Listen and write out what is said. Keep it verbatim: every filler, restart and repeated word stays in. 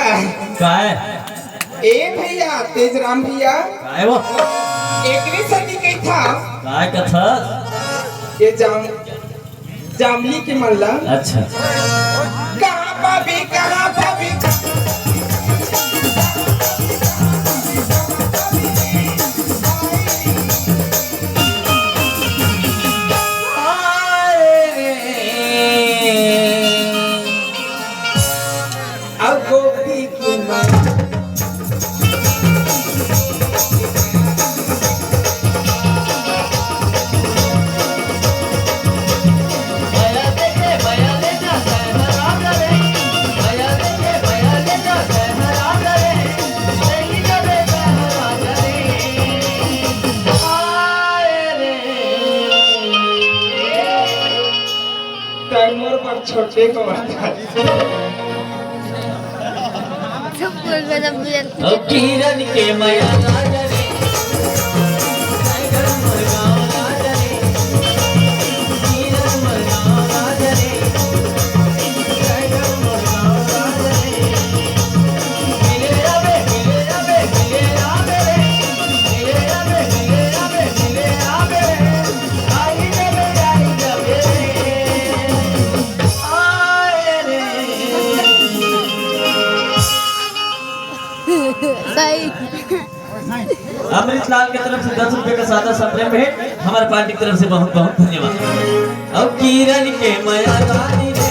काय? ए भैया, तेजराम भैया, काय वो? एकरे सेती कहिथा। काय कथा? ये जाम, जामली के मन ला। अच्छा। कहाँ पाबे, कहाँ पाबे? अउ गोपी की माँ। तैं मोर बर छोटे को बता। चुप कर, गजब गुजर। अब किरण के मया लाग रे। सही। अमृत लाल के तरफ से दस रुपए का सादा सा प्रेम भेंट, हमारे पार्टी की तरफ से बहुत बहुत धन्यवाद। अब किरण के मया रानी रे,